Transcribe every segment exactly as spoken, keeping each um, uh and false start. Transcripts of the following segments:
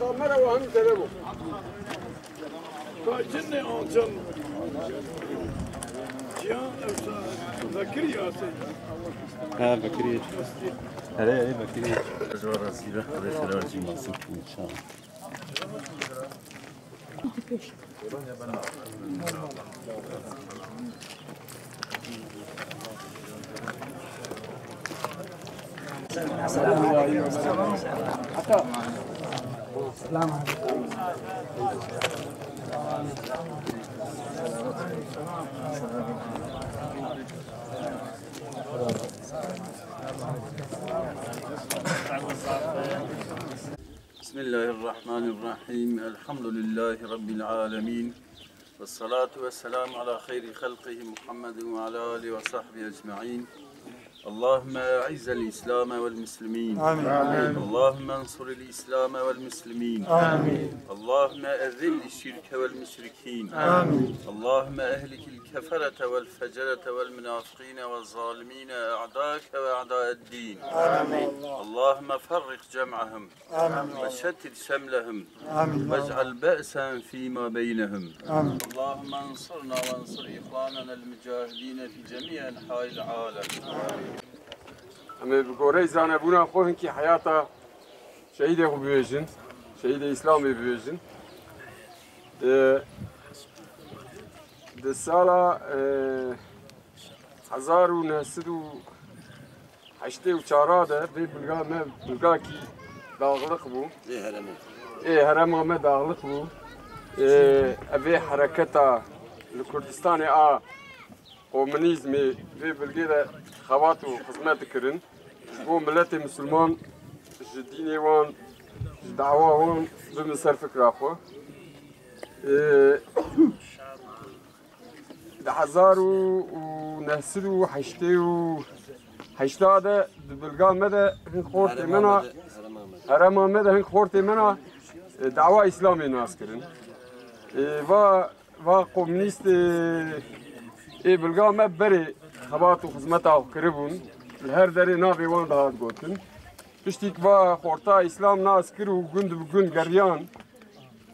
Kamera ve hem telefon. Kaçın ne alacağım? Cihan Evsa, Bekir Yasin. Ha, Bekir Yasin. Hele, hele, Bekir Yasin. Zor nasip, hadi selam olsun. İnşallah. بسم الله الرحمن الرحيم. الحمد لله رب العالمين. والصلاة والسلام على خير خلقه محمد وعلى آله وصحبه أجمعين. اللهم أعز الإسلام والمسلمين. آمين. اللهم انصر الإسلام والمسلمين. آمين. اللهم أذل الشرك والمشركين. آمين. اللهم أهلك الكفرة والفجرة والمنافقين والظالمين أعداءك وأعداء الدين. آمين. اللهم فرق جمعهم. آمين. وشتت شملهم. آمين. واجعل بأسا فيما بينهم. آمين. اللهم انصرنا وانصر إخواننا المجاهدين في جميع أنحاء العالم. Em ê bi goreyî zanebûna xwe hinkî heyata şehîdê xwe bibêjin, şehîdê Îslamê bibêjin. Di, di sala, e, hezar û neh sed û heştê û çar de vê bilga me bilgakî dağlık bû. Ê herêmê. Ê herêma me dağlık bû. Ê, evê hereketa li Kurdistanê a komunîzmê vê bilgê de xebat û xizmet dikirin. Ji bo miletê misilman, ji dînê wan, ji dawa wan bibin ser fikra xwe. Ê, Di hezar û neh sed û heştê û heşt de di bilga me de hin xortê me na, herêma me de hin xortê me na, e, dawa Îslamê nas kirin. E, va, va komûnîstê, e, ê bilga me berê xebat û xizmeta xwe kiribûn. Li her derê navê wan dihat gotin. Piştî ku va xorta Îslam nas kir û gund bi gund geriyan,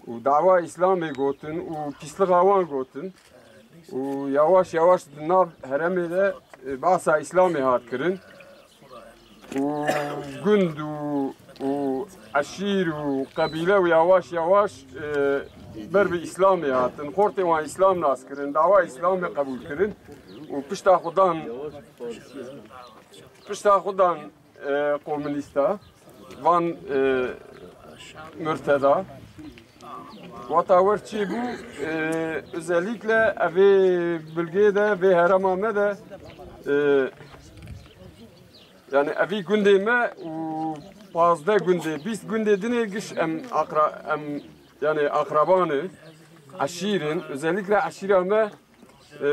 û dawa Îslamê gotin û pîslixa wan gotin û yawaş yawaş di nav herêmê de, e, behsa Îslamê hat kirin û gund û, û eşîr û qebîle û yawaş yawaş, e, ber bi Îslamê hatin. Xortê wan Îslam nas kirin, dawa Îslamê qebûl kirin û pişta xwe dan, pişta xwe dan e, komûnîsta, van, e, murteda. Wata wer çêbû, e, özellikle evê bilgê de, vê herêma me de, e, yani evî gundê me û pazdeh gundê, bîst gundê dinê giş em aqra-, em, yani akraban e, eşîr in. Özellikle eşîra me e,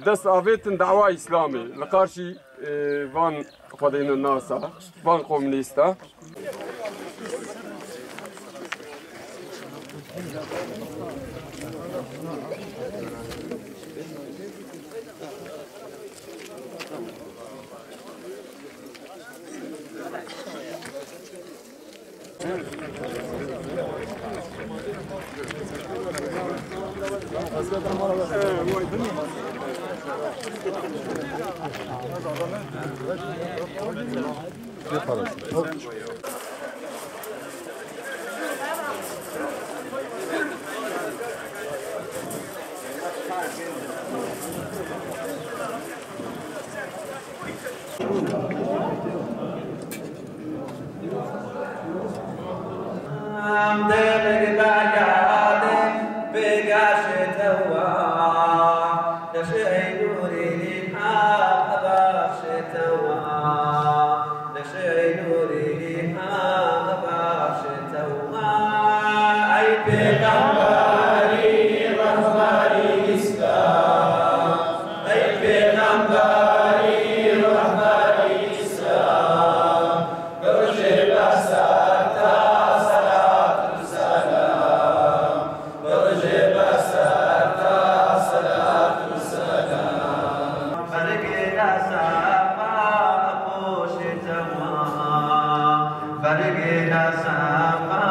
dest avêtin dawa Îslamê li qarşî, e, van xwedêne nasa, van komûnîsta. Ey pêxemberî, rehberî Îslam. Ey pêxemberî, rehberî Îslam. Bi rijê ber ser te selat û selam. Bi rijê ber ser te selat û selam. Fergê ne sefa poşê te ma. Fergê ne sefa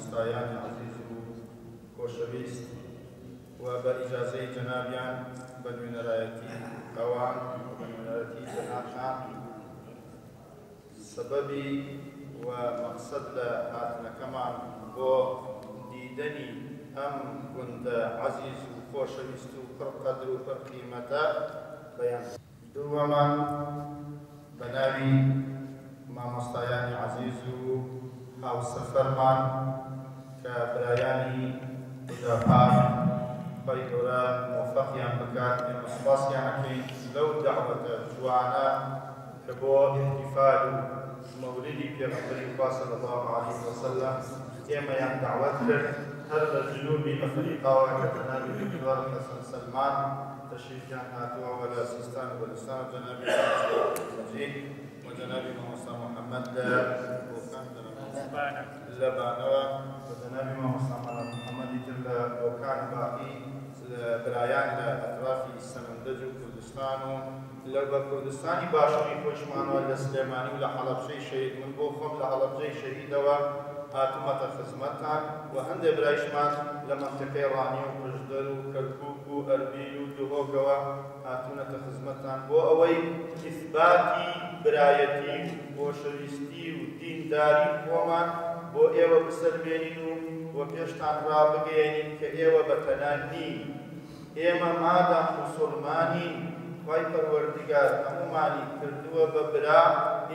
مامۆستایانی عەزیز و خۆشەویست و بە ئیجازەی جەنابیان بە نوێنەرایەتی ئەوان و بە نوێنەرایەتی جەنابتان سەبەبی و مەقسەد لە هاتنەکەمان بۆ دیدەنی ئەم گوندە عەزیز و خۆشەویست و پڕ قەدر و پڕ قیمەتە بەیان دووەمان بە ناوی مامۆستایانی عەزیز و هاوسەفەرمان کە برایانی بوداپار، خی گەورە مۆفەقیان بکات. ئێمە سپاسیان ئەکەین لەو دەعوەتە جوانە کە بۆ ئیحتیفال و مەولدی پێغەمبەری خوا صلی الله علیه وسلم ئێمەیان دەعوەت کرد. هەر لە جنوبی ئەفریقاوە کە جەنابی دکتۆر حەسەن سەلمان تەشریفیان هاتووە و لە سیستان و بەلوچستان و جەنابی مامۆستا مەجید و جەنابی مامۆستا محەممەد لە بۆکان، جەنابی مامۆستا لە بانەوە و جەنابی مامۆستا مەلا محەممەدی تر لە بۆکان و باقی لە برایان لە ئەترافی سەمەندەج و کوردستان و لە بە کوردستانی باشووری خۆشمانەوە لە سلێمانی و لە حەڵەبجەی شەهید، من بۆ خۆم لە حەڵەبجەی شەهیدەوە هاتوومەتە خزمەتتان و هەندێک برایشمان لە مەنتیقەی ڕانیە و پشدەر و کەرکووک و ئەربیل و دهۆکەوە هاتوونەتە خزمەتتان بۆ ئەوەی ئیثباتی برایەتی و خۆشەویستی و دینداری خۆمان بۆ ئێوە بسەلمێنین و بۆ پێشتان ڕابگەیەنین کە ئێوە بە تەنیا نین. ئێمە مادام موسڵمانین، خوای پەروەردگار هەموومانی کردووە بە برا،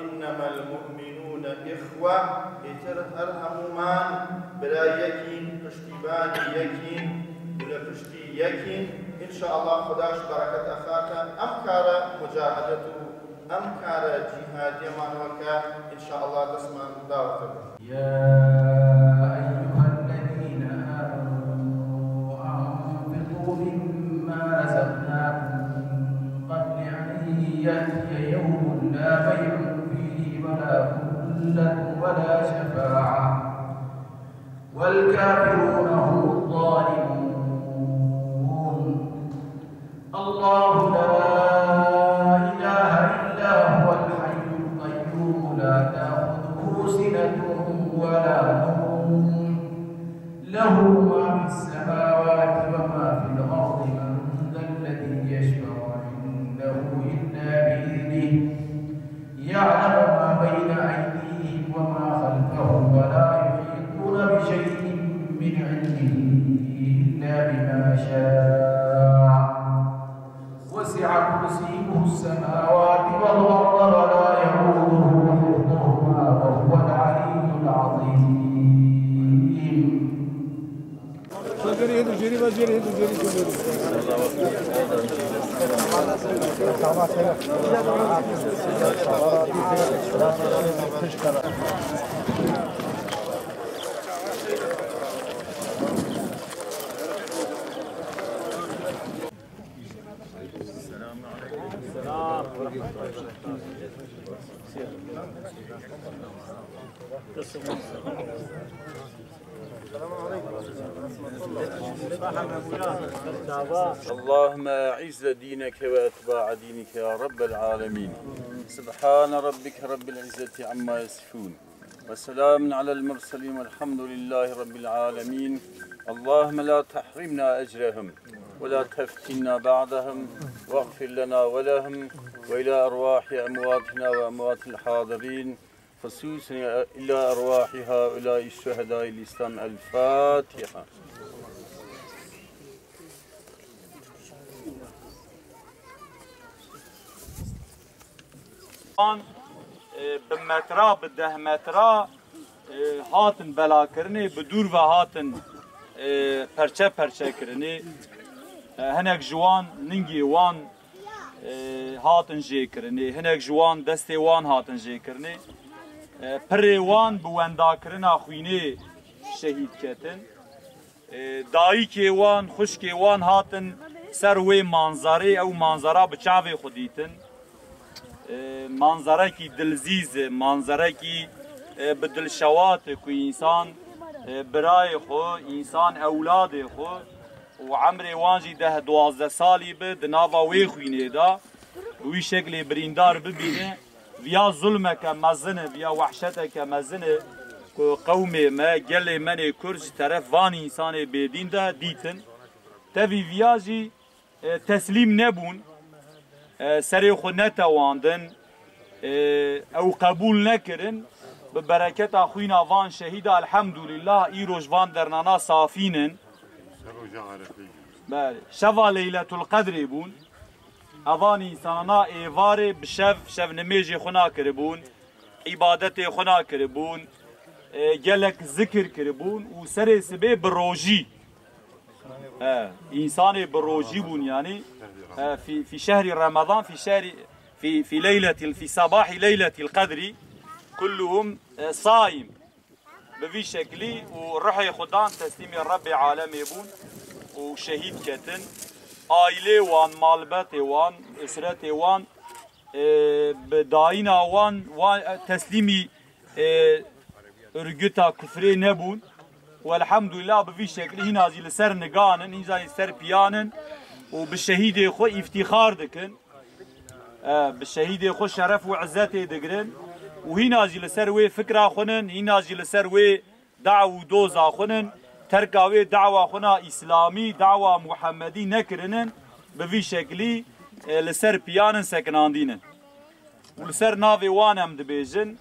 إنما المؤمنون إخوة، ئیتر هەر هەموومان برا یەکین، پشتیبانی یەکین، لە پشتی یەکین. ان شاء الله خوداش بەرەکەت ئەخاتە ئەم کارە مجاهدەت و ئەم کارە جیهادیەمانەوە کە ان شاء الله دەستمان داوەتە بەر. يا أيها الذين آمنوا أنفقوا مما رزقناكم من قبل أن يأتي يوم لا بيع فيه ولا خلة ولا شفاعة والكافرون هم الظالمون. الله لا إله إلا هو الحي القيوم لا تأخذه سنة ولا نوم له ما في السماوات وما في الأرض من ذا الذي يشفع عنده إلا بإذنه يعلم ما بين أيديهم وما خلفهم ولا يحيطون بشيء من علمه إلا بما شاء وسع كرسيه السماوات والأرض ولا يئوده حفظهما وهو العلي العظيم. اللهم أعز دينك وأتباع دينك يا رب العالمين. سبحان ربك رب العزة عما يصفون. وسلام على المرسلين والحمد لله رب العالمين. اللهم لا تحرمنا أجرهم ولا تفتنا بعدهم واغفر لنا ولهم وإلى أرواح أمواتنا وأموات الحاضرين، خصوصا إلى أرواح هؤلاء الشهداء الإسلام. الفاتحة. Wan, e, bi metra, bi deh metra, e, hatin belakirinê, bi dûr ve hatin, e, perçe perçe kirinê. E, hinek ji wan ningê wan, e, hatin jêkirinê, hinek ji wan destê wan hatin jêkirinê. E, pirê wan bi wendakirina xwînê şehîd ketin. E, dayikê wan, xwişkê wan hatin ser wê manzarê, ew manzara bi çavê xwe dîtin. E, manzarekî dilzîz e, manzarekî, e, bi dilşewat e ku însan, e, birayê xwe, însan ewladê xwe û emrê wan jî deh duwazdeh salî bi di nava wê xwînê de bi wî şeklê birîndar bibîne. Viya zulmeke mezin e, viya wehşeteke mezin e. ku qewmê me, gelê me nê Kurd ji teref van însanê bêdîn de dîtin. Tevî viya jî, e, teslîm nebûn, e, serê xwe netewandin, e, ew qebûl nekirin. Bi bereketa xwîna van şehîda, elhemdulîllah, îroj van dernana safîn in. Belê. Şeva Leyletul Qedrê bûn. Evan însana êvarê bi şev, şev nimêjê xwe nakiribûn, îbadetê xwe nakiribûn, e, gelek zikir kiribûn û serê sibê bi rojî. E, însanê bi rojî bûn, yanî, e, fî, fî şehrî Remezan, fî şehrî, fî, fî leyletil, fî sabahî leyletil qedrî, kulluhum, e, saim. Bi vî şeklî û ruhê xwe dan teslîmê Rebbê alemê bûn û şehîd ketin. Aîlê wan, malbetê wan, usretê wan, e, bi dayîna wan, wan, e, teslîmî, e, örgüta kufrê nebûn. Û elhemdulîlah bi vî şeklî hîna jî li ser nigan in, hîna jî ser piyan in û bi şehîdê xwe îftîxar dikin. E, bi şehîdê xwe şeref û izzetê digirin û hîna jî li ser wê fikra xwe nin, hîna jî li ser wê daw û doza xwe nin, terka wê dawa xwe na îslamî, dawa Muhemmedî nekirinin, bi vî şeklî, e, li ser piyan in, sekinandîn in. Û li ser navê wan em dibêjin,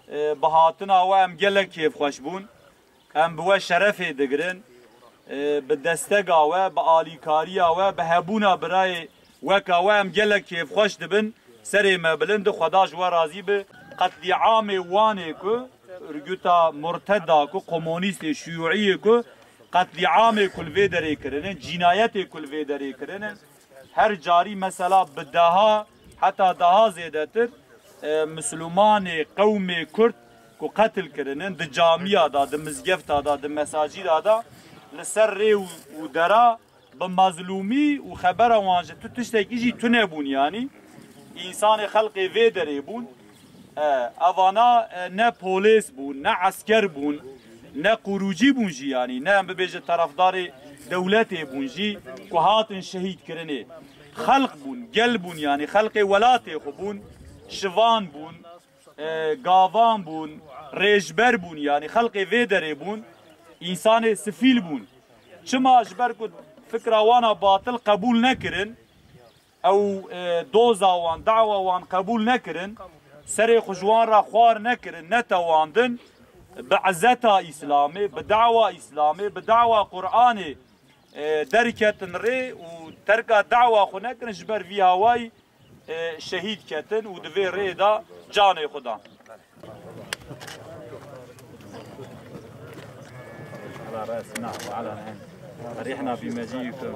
e, bi hatina we em gelek kêfxweş bûn. Em bi we şerefê digirin. E, bi destega we, bi alîkariya we, bi hebûna birayê weka we em gelek kêfxweş dibin. Serê me bilind e, Xweda ji we razî be. Qetlîamê Wanê ku, örgüta murteda ku, komunîstê şiyûîyê ku, qetlîamê ku li vê derê kirinin, cînayetê ku li vê derê kirinin, her carî mesela bi deha, heta daha zêdetir, e, Mislumanê qewmê Kurd ku qetil kirinin, di camiya de, di mizgefta de, di mesacîda de, li ser rê û, û dera bi mezlûmî û xebera wan ji tu tiştekî jî tune bûn, yanî însanê xelqê vê derê bûn. E, evana, e, ne polês bûn, ne esker bûn, ne qurûcî bûn jî, yanî ne em bibêjin terefdarê dewletê bûn jî ku hatin şehîd kirinê. Xelq bûn, gel bûn, yanî xelqê welatê xwe bûn, şivan bûn, e, gavan bûn, rêjber bûn, yanî xelqê vê derê bûn, însanê sifîl bûn. Çima? Ji ber ku fikra wana batil qebûl nekirin, ew, e, doza wan, dawa wan qebûl nekirin, serê xwe ji wan re xwar nekirin, netewandin, bi izeta Îslamê, bi dawa Îslamê, bi dawa Qur'anê, e, derketin rê û terka dawa xwe nekirin, ji ber vî hawayî, e, şehîd ketin û di vê rê de canê xwe dan. على رأسنا وعلى عيننا. فرحنا بمجيئكم.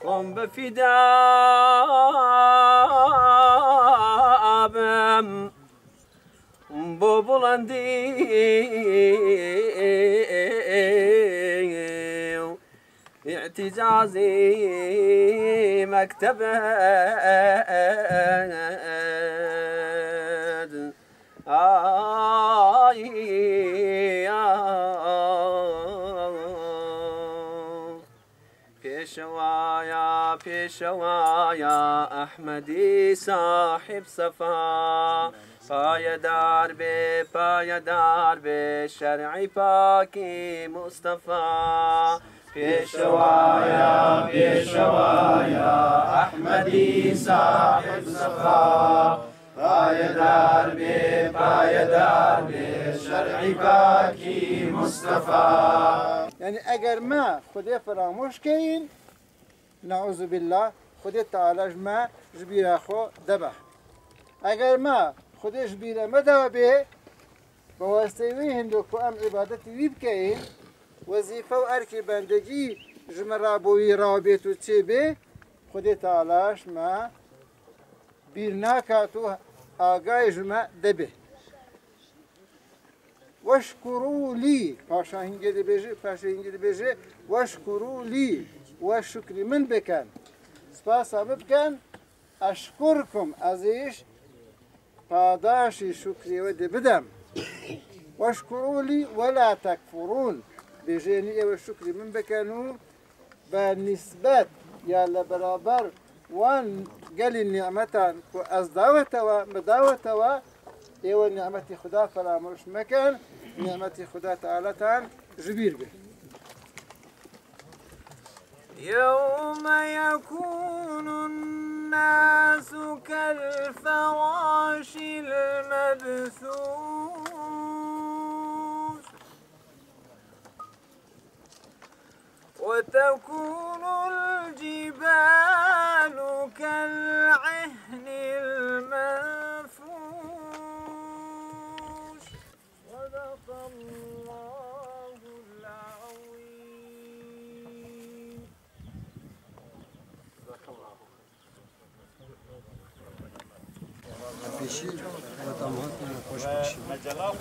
Xwem bi fîda bim bo bulendî û îtîcazî mektebê. Ay, ay. Pêşewaya, pêşewaya Ehmedî sahib sefa, payedar be, payedar be şer'î pakî Mustafa. Pêşewaya, pêşewaya Ehmedî sahib sefa, payedar be, payedar be şer'î pakî Mustafa. Yanî eger me Xwedê firamoş keyin, neuzubîllah, Xwedê Teala ji me ji bîra xwe debe. Eger me Xwedê ji bîra me dabe, bi wasteyê wî hindik ku em îbadetî wî bikeyin, wezîfe û erkê bendegî ji me re bo wî rawbêt û çêbê, Xwedê Teala ji me bîr nakat û agayê ji me debe. Weşkurû lî. Paşa hingê dibêje, paşa hingê dibêje, weşkurû lî. We şukrî min bikin. Spasa min bikin. Eşkurkum, ez îş padaşî şukrê we dê bidem. Weşkurû lî we la tekfurûn. Bêje, nî ê we şukrî min bikin û be nisbet ya li beraber wan gelî nîmetan ku ez dawete we, min dawete we, ê we nîmetî Xuda feramûş mekin, nîmetî Xuda Tealatan ji bîr bin. يوم يكون الناس كالفراش المبثوث وتكون الجبال كالعهن المنفوش. صدق الله العظيم. Pêşî we tam hat xweş bikişî.